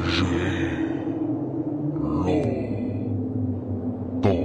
Zeb los tau lawm. Tub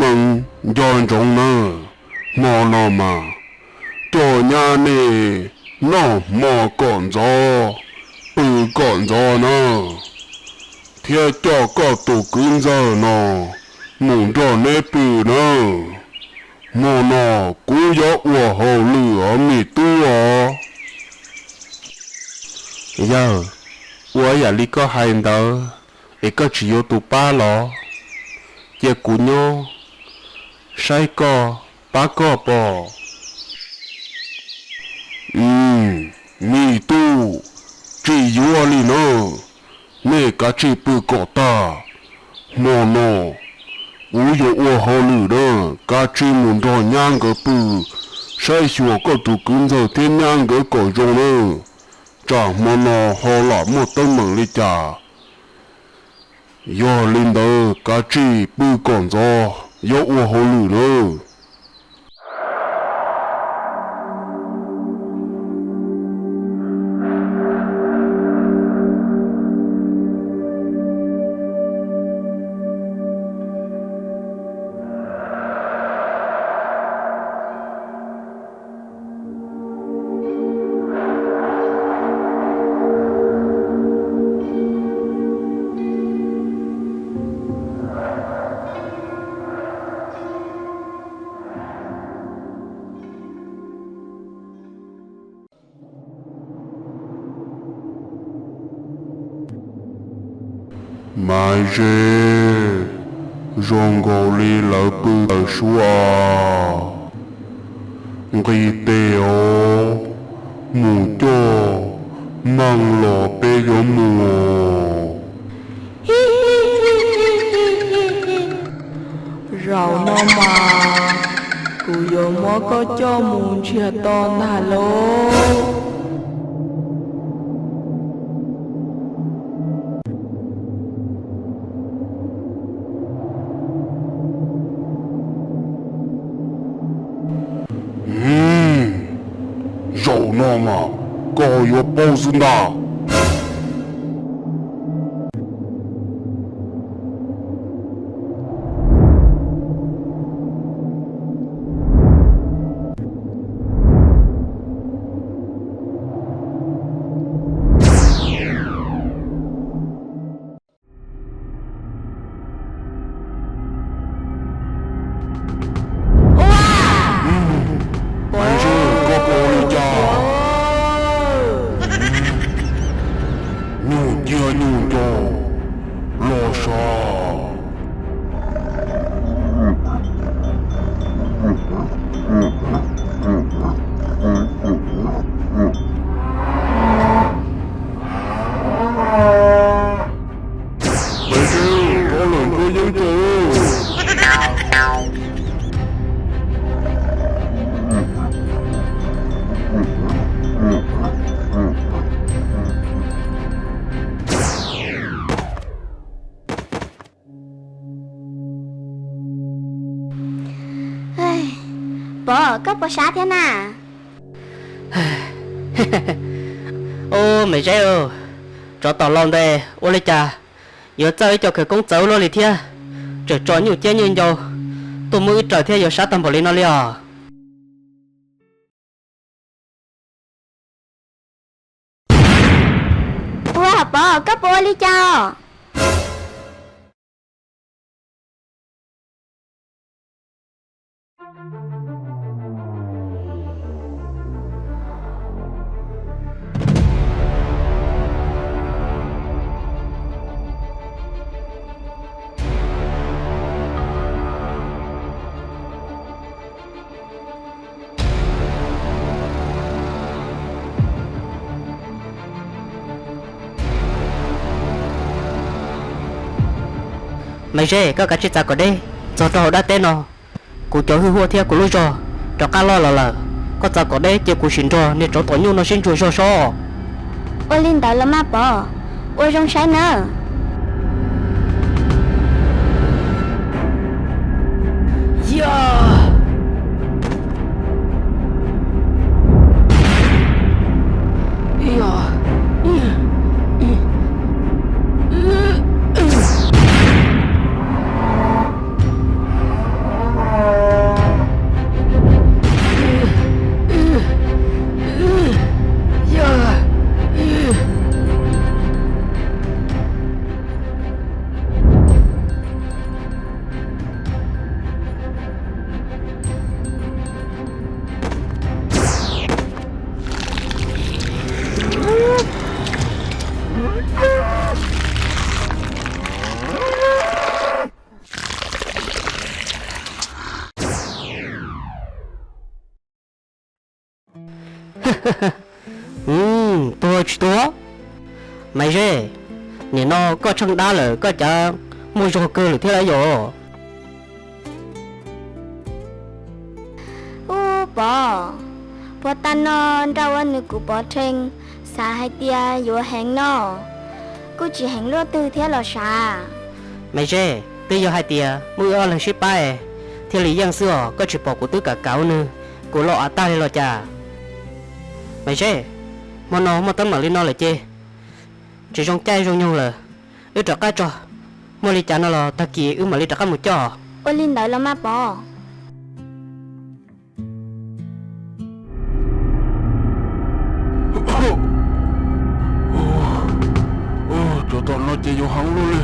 Meej nco ntsoov nawb, hmo no mas coj nyab nej noj hmo kom ntxov, pw kom ntxov nawb, thiab coj koj tus kwv ntxawg no mus nrog neb pw nawb. Hmo no kuv yuav ua hauj lwm os me tub os. Yawg, ua yam li koj hais ntawd es koj tsis yuav tus pab los? Cia kuv nyob saib koj, pab koj pom. Me tub, tsis yuav li na, nej kav tsij pw kom tag. Hmo no kuv yuav ua hauj lwm na, kav tsij mus nrog nyab nkawd pw, saib xyuas koj tus kwv ntxawg thiab nyab nkawd kom zoo na, tsam hmo no ho lam muaj teeb meem li cas. Yog li ntawd kav tsij pw kom ntxov, yuav ua hauj lwm nawb. Maiv Zeb, zoo nkaus li lawv pw lawm suab. Nqis tes os, mus coj Meej los peb yuav mus. Zaum no mas kuv yuav muab koj coj mus ntsiag to ntag lauj. Zaum no mas koj yuav paub xwb ntag. Maiv Zeb, koj pom li cas? Nyuj ciab nyuj nraug los sav. Maiv Zeb, rov lawm, ntsuab yeeb rau. Pov, koj puas sab thiab na? Ub, Maiv Zeb, tsov tom laus ntes ua li cas yuav txawj ib co khawv koob txawv luaj li thiab, tseem tso nyuj ciab nyuj ncau tuaj muab wb raws thiab yuav sab tag npaum li no li os. Ua, Pov, koj puas ua li cas os? Maiv Zeb, koj kav tsij txav kom deb txog rau hauv dab teb no. Kuv cov hwj huam thiab kuv lub zog rov qab loj los lawm, koj txav kom deb ces kuv sim nrog niag tsov tom nyuj no sib ntsuas zog sob. Ua li ntawd los mas Pov, ua zoo saib nawb. Tuag tsis tuag? Maiv Zeb, nim no koj tsheej dab lawm koj cav muaj zog kawg lawm thiab lauj yom? Ub Pov, puag ta no nraj ua nws kuv pov rhees, xav hais tias yuav heev no, kuj tsis heev luaj twg thiab los sav. Maiv Zeb, twb yog hais tias muaj wb ob leeg sib pab es thiaj li yeej xwb os, koj tsis pom kuv twb kam kav ua nws, kuv los av tag li los cas? Maiv Zeb, hmo no muaj teeb meem li no lawm ces tsis zoo caij zoo nyoog lawm, wb rov qab tso, muaj li cas no los tag kis wb mam li rov qab mus coj. Ua li ntawd los mas Pov. Cov tom no ces yuav heev luaj li.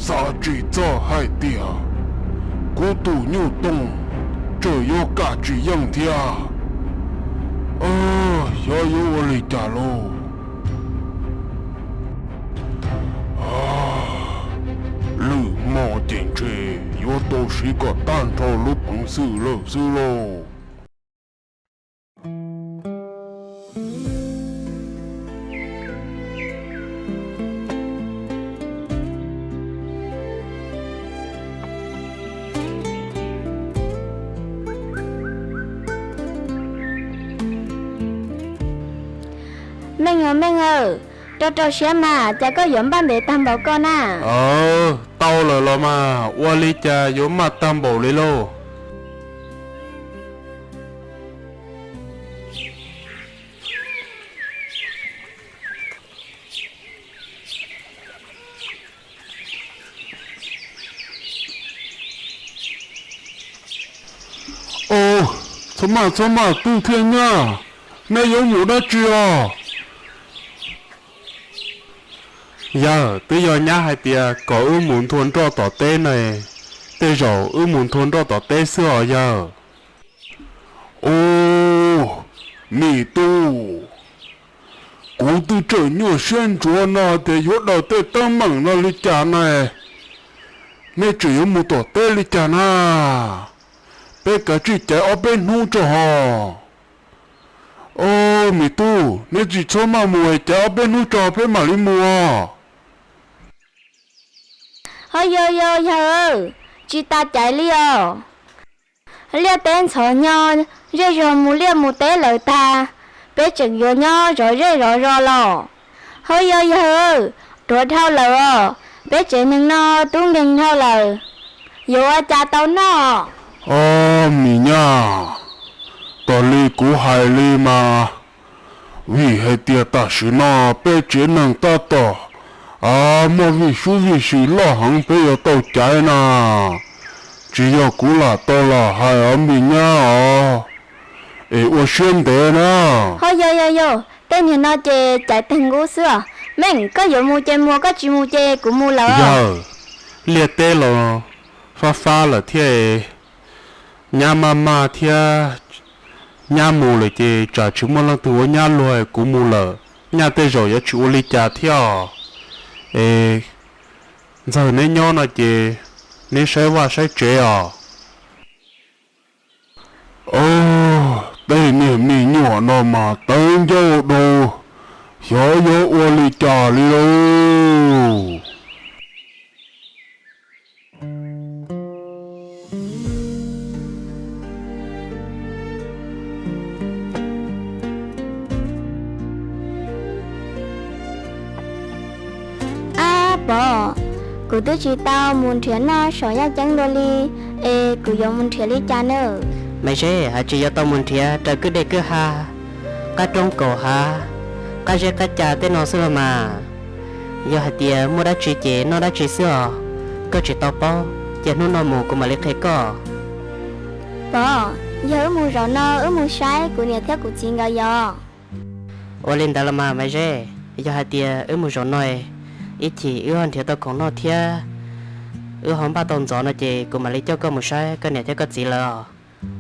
Xav tsis txog hais tias kuv tus nyuj toog tseem yuav kam tsis yeej thiab. Xyov yuav ua li cas lauj. Lwm hmo ces ntshe yuav tau siv kom tag nrho lub peev xwm lawm xwb lauj. Meej aw, Meej aw, rau rau siab mas, cas koj yuav npaj ntev tag npaum koj na? Tau lawm los mas, ua li cas yuav maj tag npaum li lauj? Txhob maj txhob maj, tub thiab nyab, neb yuav mus dab tsi os? Yawg, twb yog nyab hais tias kom wb mus nthua nroj tom teb ne, tej zaum wb mus nthua nroj tom teb xwb os yawg. Ub, me tub, kuv twb tseem nyuaj siab ntsuav no tias yuav daws tej teeb meem no li cas na. Neb tseem yuav mus tom teb li cas na? Peb kav tsij caiv ob peb hnub tso hos. Ub, me tub, neb tsis txhob maj mus, caiv ob peb hnub tso peb mam li mus os. Ho yog yog yawg, tsis tas caiv li os. Liaj teb ntxhov nyo, zej zog mus liaj mus teb lawm tag, peb tseem yuav nyob zov zej zov zos los. Ho yog yawg, tuav dhau lawm os, peb tsev neeg no tub nkeeg dhau lawm, yuav ua cas tau noj? Ob, me nyab, tos li kuv hais li mas, vim hais tias tam sim no peb tsev neeg tab tom muaj vij sub vij sim loj heev peb yuav tau caiv na. Tsis yog kuv lam tau los hais os me nyab os, es ua siab ntev na. Ho yog yog yog, tej niag no ces caiv tag nqub xwb os. Meej, koj yuav mus ces mus, koj tsis mus ces kuv mus lawm. Yawg, liaj teb los fab fab lawm thiab, nyab maj maj thiab, nyab mus lawm ces tsam tsis muaj leej twg ua nyab luag, kuv mus lawm nyaj tej zaum yuav tsis ua li cas thiab os. Es ntxawg neb nyob no ces neb saib vaj saib tsev os. Ub, los mas teeb ncauj rau, xyov yuav ua li cas li lauj. Ab Pov, kuv twb tsis tau mus nrhiav noj saum yaj ceeb dua li, es kuv yuav mus nrhiav li cas nawb? Maiv Zeb, hais tsis yuav tau mus nrhiav raws kwj dej kwj ha, qab roob kaum hav, qab zeb qab ca tej no xwb los mas. Yog hais tias muaj dab tsi ces noj dab tsi xwb os. Koj tsis tau paub, ces hnub no mus kuv mam li qhia koj. Pov, yog wb mus zaum no wb mus saib kuv niam thiab kuv txiv nkawd yog? Ua li ntawd los mas Maiv Zeb, yog hais tias wb mus zaum no, ib chim wb ho nrhiav tau khoom noj thiab wb ho npaj tau ntxov no ces kuv mam li coj koj mus saib koj niam thiab koj txiv lawv os.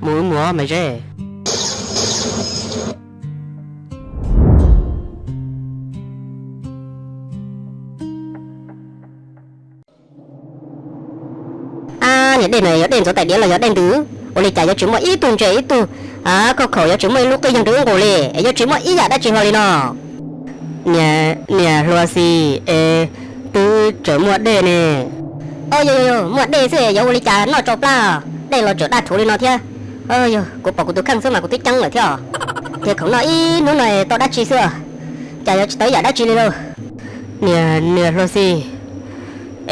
Mus wb mus os Maiv Zeb. Ab, niag dej no yog dej ntxuav tais diav los yog dej ntws? Ua li cas yuav tsis muaj ib tug ntses ib tug, a, khob khaum yuav tsis muaj ib lub qij yog nrws nqus li, es yuav tsis muaj ib yam dab tsi hlo li no? Niam, niam hluas xis, es twb tseem muaj dej ne. Yog, yog, muaj dej xwb yuav ua li cas noj tsau plab, dej los tseem daj rhuv li no thiab. Yog kuv pom kuv tus kheej xwb mas kuv twb ceeb lawm thiab os. Ces khoom noj ib hnub no es tau dab tsi xwb, cas yuav tsis tau ib yam dab tsi li lauj. Niam, niam hluas xis,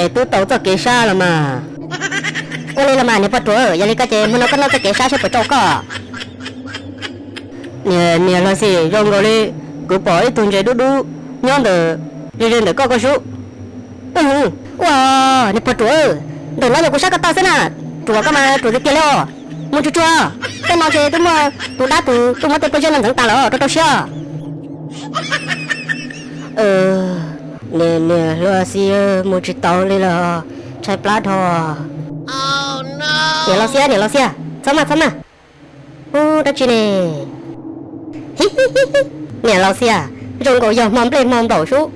es twb tau txoj kev sab los mas. Ua li los mas niag pog ruam, yog li koj ces hmo no koj noj txoj kev sab saib puas tsau koj. Niam, niam hluas xis, zoo nkaus li kuv pom ib tug ntses dub dub nyob ntawm, ze ze ntawm koj koj sub. Ua, niag pog ruam, ntawm no yog kuv sab koj tau xwb na. Ruam koj mas ruam tiag tiag li os. Mus tsuag tsuag, tej no ntshe twb muaj tus dab tus tuaj muab tej pob zeb no ntxeev tas lawm, rau rau siab. Niam, niam hluas xis, mus tsis tau li lawm, tshaib plab dhau. Niam laus xiab, niam laus xiab, txhob maj txhob maj. Ub, dab tsi ne? Niam laus xiab, zoo nkaus yog hmo nplej hmo nplaum sub.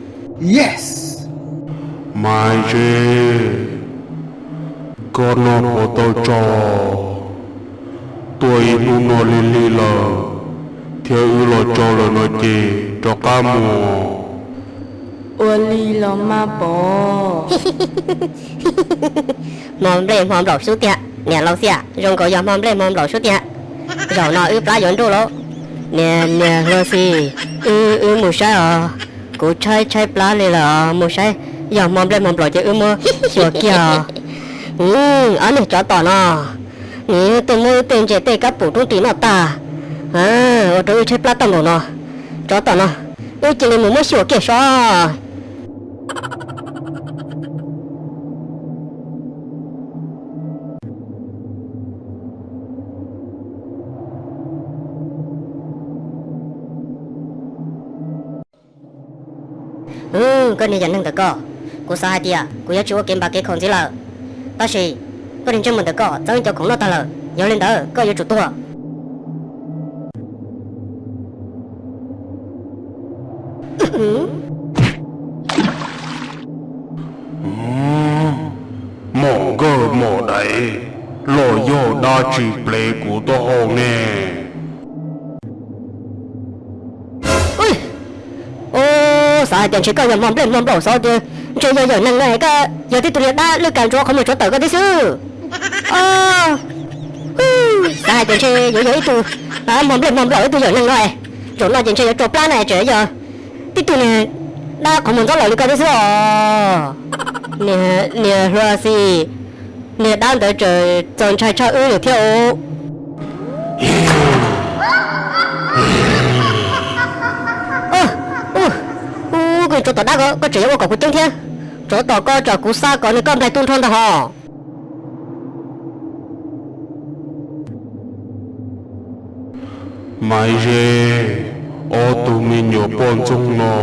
Maiv Zeb, koj noj puas tau tsau? Tuaj ib hnub no lig lig lawm, thiab wb los tsau lawm no ces rov qab mus. Ua li los mas Pov. Hmo nplej hmo nplaum sub tiag, niam laus xiab, zoo nkaus yog hmo nplej hmo nplaum sub tiag. Zaum no wb plab yuav nruj lauj. Niam, niam hluas xis, wb, wb mus saib os. Kuv tshaib tshaib plab li lawm os, mus saib yog hmo nplej hmo nplaum ces wb muab xyuas kiag os. Ob niag tsov tom no, nws tuaj muab wb tej ntses tej kab pum roob ris noj tag, ua rau wb tshaib plab tag npaum no. Tsov tom no, wb cia li mus muab xyuas kiag saib. Koj niag yog neeg ntawm koj, kuv xav hais tias kuv yuav tsis ua kev npam kev khaum ntxiv lawm. Tab sis koj niag ntsej muag ntawm koj txeeb cov khoom noj tag lawm, yog li ntawd koj yuav tsum tuag. Mom nkawj mom daiv, los yog dab tsi plev kuv taub hau ne? Xav hais tias ntshe koj yog hmo nplej hmo nplaum, xav tias ntshe yog yawm neeg no, koj yog tib tug niag dab lwj kam ntsuav qhov muag tsov tawm koj tib xwb. Xav hais tias ntshe yuav yog ib tug hmo nplej hmo nplaum ib tug yawm neeg no, zaum no ces ntshe yuav tsau plab na, tseem yog tib tug niag dab qhov muag ntxob laus li koj tib xwb os. Niag hluas xis, niag dab ntawd tseem txaus ntshai tshaj wb lawm thiab os. Ub, koj tsov tom dab ko, koj tseem yuav ua kom kuv ceeb thiab. Tsov tom ko tsam kuv xa kom nws koj nplaig tu nrho ntag hos. Maiv Zeb, ob tug me nyuam poj ntxoog no,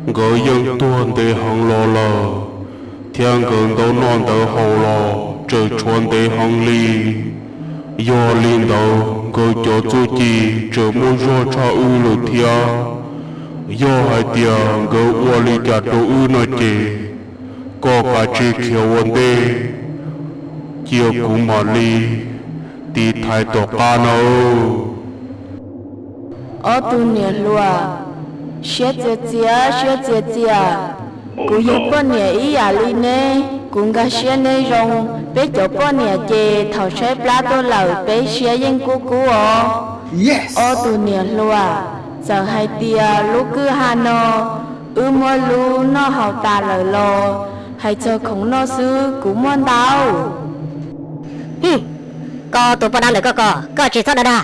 nkawd yeej tuag ntev heev los lawm, thiab nkawd ntawv noj ntawv haus los tseem tshuav ntev heev li. Yog li ntawd nkawd cov txuj ci tseem muaj zog tshaj wb lawm thiab. Yog hais tias nkawd ua li cas rau wb no ces koj kav tsij khiav ua ntej, cia kuv mam li tiv thaiv tom qab nawb. Ob tug niam hluas, siab txias txias siab txias txias, kuv yog poj niam ib yam li neb, kuv nkag siab neb zoo, peb cov poj niam ces thaum tshaib plab tuaj lawm peb siab yeej kub kub os. Ob tug niam hluas, txawm hais tias lub kwj ha no wb muab lub noj haus tas lawm los, hais txog khoom noj xwb kuv muaj ntau. Koj tus poj dab ntawm koj ko, koj tsis txhob dag dag.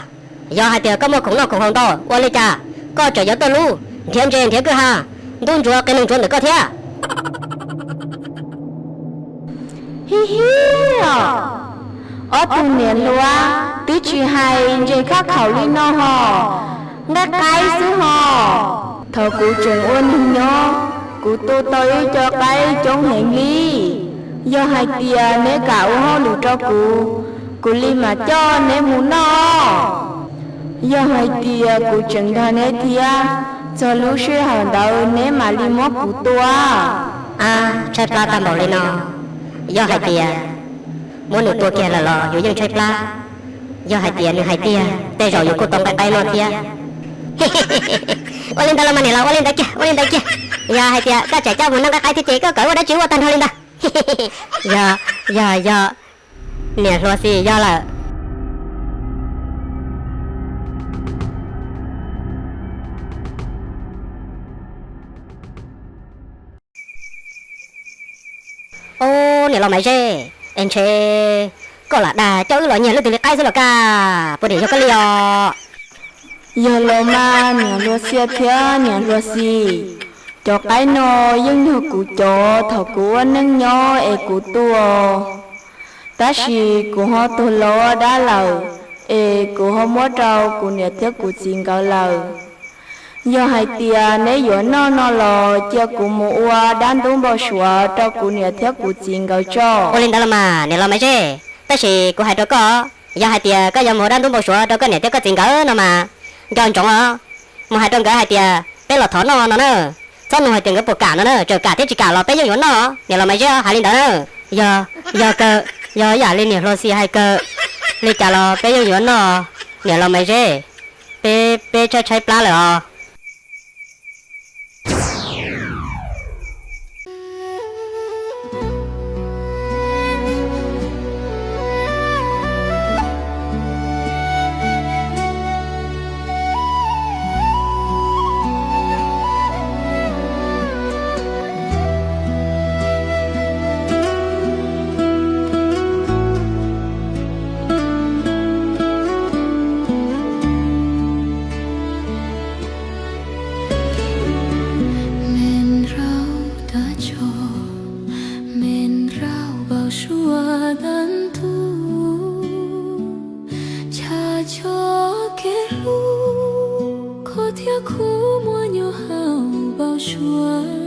Yog hais tias koj muaj khoom noj khoom haus ntau ua li cas koj tseem yuav tuaj lub nrhiav ntses nrhiav kwj ha, ntub ntsuav qe noog ntsuav ntawm koj thiab? Hi hi os, ob tug niam hluas, twb tsis hais ntses khab khaum li no hos, nqaij qaib xwb hos. Thaum kuv tseem ua neeg nyob, kuv tua tau ib co qaib coob heev li. Yog hais tias neb kam ua hauj lwm rau kuv, kuv li mam coj neb mus noj. Yog hais tias kuv tseem nrog neb thiab, txog lub sij hawm ntawd neb mam li muab kuv tua. Ab, tshaib plab tag npaum li no, yog hais tias muab nws tua kiag lawm los yus yeej tshaib plab. Yog hais tias nws hais tiag, tej zaum yus kuj tau nqaij qaib noj thiab. Ua li ntawd los mas niam laus, ua li ntawd kiag, ua li ntawd kiag. Yog hais tias koj tseem coj mus noj nqaij qaib thiab ces koj kawm ua dab tsi ua tag nrho li ntag. Yog, yog, yog, niam hluas xis yog lawm. Ob, niam laus Maiv Zeb, es ntshe koj lam dag coj wb los nyiag lub twg li qaib xwb los kaj, puas niam yog koj li os? Yog los mas niam hluas Xia thiab niam hluas Xis, cov qaib no yeej yog kuv cov thaum kuv ua neej nyob es kuv tua. Tab sis kuv ho tuag los ua dab lawm, es kuv ho muab rau kuv niam thiab kuv txiv nkawd lawm. Yog hais tias neb yuav noj no los cia kuv mus ua dab ntub npau suav rau kuv niam thiab kuv txiv nkawd tso. Ua li ntawd los mas niam laus Maiv Zeb, tab sis kuv hais rau koj, yog hais tias koj yuav mus ua dab ntub npau suav rau koj niam thiab koj txiv nkawd no mas, nco ntsoov os, mus hais rau nkawd hais tias peb los thov noj no na. Txhob nug hais tias nkawd puas kam no na, txawm kam thiab tsis kam los peb yeej yuav noj, niam laus Maiv Zeb hais li ntawd na. Yog, yog kawg, yog ib yam li niam hluas Xis hais kawg, li cas los peb yeej yuav noj, niam laus Maiv Zeb, peb, peb tshaib tshaib plab lawm os. Me nrauj tag tso, me nrauj npau suav tag ntuj, chav cov kev hlub, kho thiab khuv muaj nyuj haus npau suav.